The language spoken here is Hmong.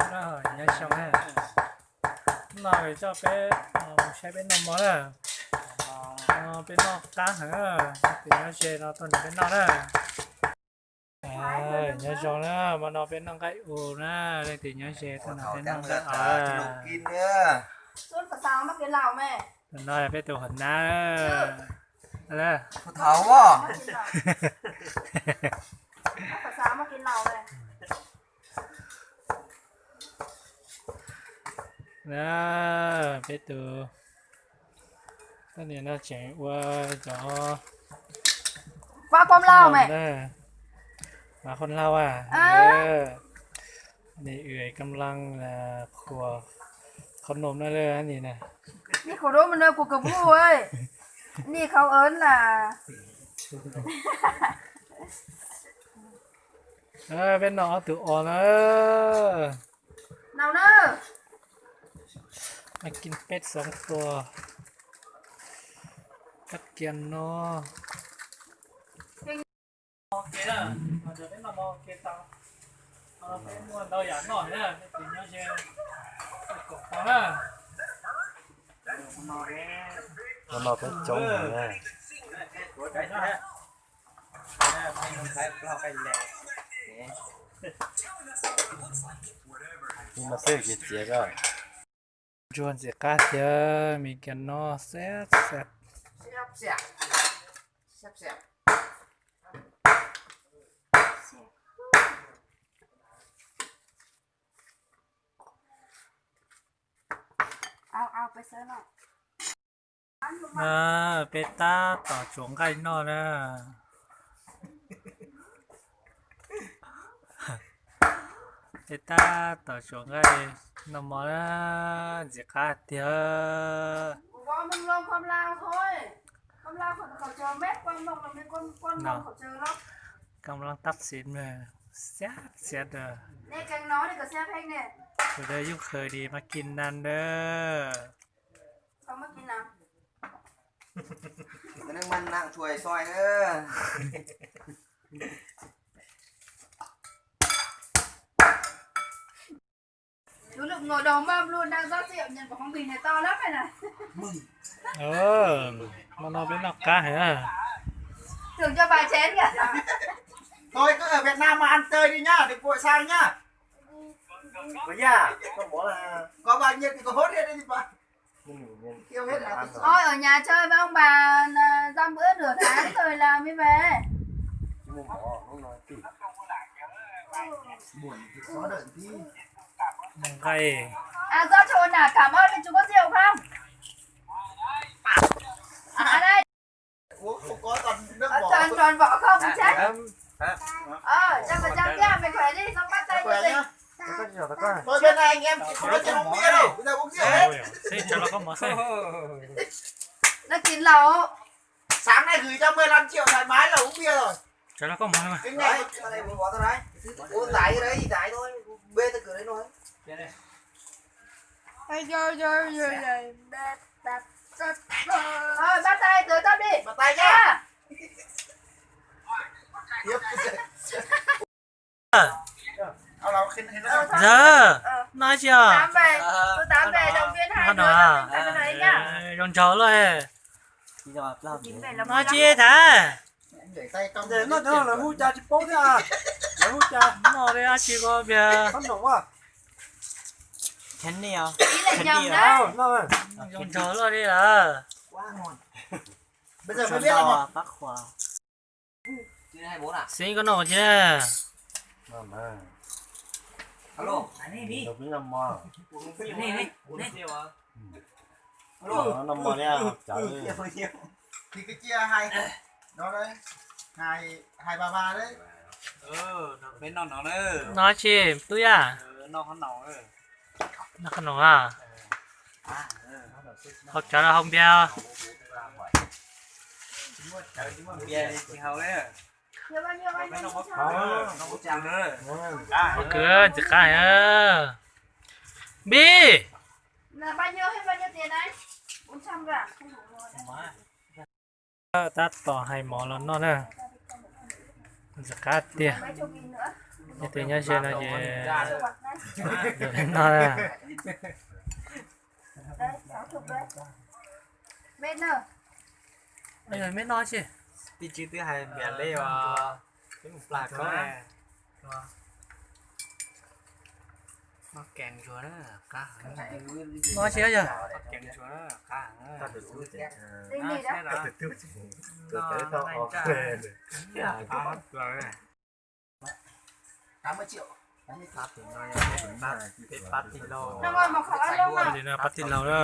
Nyob zoo na, no coj peb mus saib peb noj mov na. Peb noj qab heev, leej twg nyob ze no tuaj nrog peb noj na. Nyob zoo na, hmo no peb noj nqaij u na, leej twg nyob ze tuaj nrog peb noj nqaij u. Tus no yog peb tus hua nab. Peb tus, koj niam no tseem ua cov, mas qhov laug a, nws ua kam laj khuas qhov num no lawm ni na. Ni qhov rau mas no kuv kawm pub, ni qhov ớn las. Peb noj ob tug os na. Nau na. Noj kin peb xov tua. Kab kiag no. Peb noj mov ua ke tau, peb muaj ntau yam noj na, nej tus nyob ze kom tau na. Ua no peb coob heev na. Ib no xwb ces txiav koj. Ntsuag ntxim qab tiag, me cas no xiab xiab. Peb tab tom tsuav nqaij noj na. Peb tab tom tsuav nqaij noj mov na, ntxim qab tiag. Kam laj tab xiv xiab xiab. Tus dawb yub qhwv di mas kis nan dawb. Hmo no peb noj qab heev. Thôi cứ ở Việt Nam mà ăn chơi đi nhá, đừng vội sang nhá. Có bao nhiêu thì có hốt hết đi. Thôi ở nhà chơi với ông bà, à, dăm bữa nửa tháng rồi là mới về. Nqaij. À, do Châu Ôn Đả cảm ơn thì chúng có rượu không? À, đây. Uống không có toàn nước vỏ. Toàn, toàn vỏ không chết. Ờ, trăm phần trăm nha, mày khỏe đi, xong bắt tay gia đình. Thôi bên này anh em chỉ có uống bia thôi, bây giờ uống rượu hết. Ôi, xếp cho nó có món xếp. Nó chín lẩu. Sáng nay gửi cho mười lăm triệu thoải mái là uống bia rồi. Cho nó có món mà. Cái này, cái này mình bỏ tao đấy. Uống giải cái đấy, giải thôi. Bê tao gửi đấy thôi. Ôi, ôi, ôi, ôi, ôi. Ờ, bắt tay, tớ tắt đi. Bắt tay nhá. Giờ nói chưa? Tám về, số tám về động viên hai đứa, à, năm trăm vào đấy nhá. Ê, rau ntsho loj. Nói chi thế? Noj no lawv hu cas tsis paub thiab. Lawv hu cas? Noj li dab tsi ko piag? Chén đi à? Chén đi à? Rau ntsho loj li lawm. Xib koj noj ua tsi na? Alo. Alo. Alo. Thì cái chia hai. Đó đấy. Hai, hai ba ba đấy. Ơ, no peb noj no na. Noj tsi tub yaj? Ơ, noj qhov no. Noj qhov no a? Haus cawv los haus npias? Tsis muaj cawv tsis muaj npias tsis haus na. Peb noj qhov no, noj qhov no. Phooj ywg ntxim qab heev. Npib. Tab tom hais mov los noj na. Ntxim qab tiag. Ces tus nyob ze no ces, no, me no tsis, pib tswv twb hais npias le os, peb mus plag koj. Noj kees ntsuag na, qab heev. Noj tsis yog, noj kees ntsuag na, qab heev. Pab tij laug, pab tij laug na.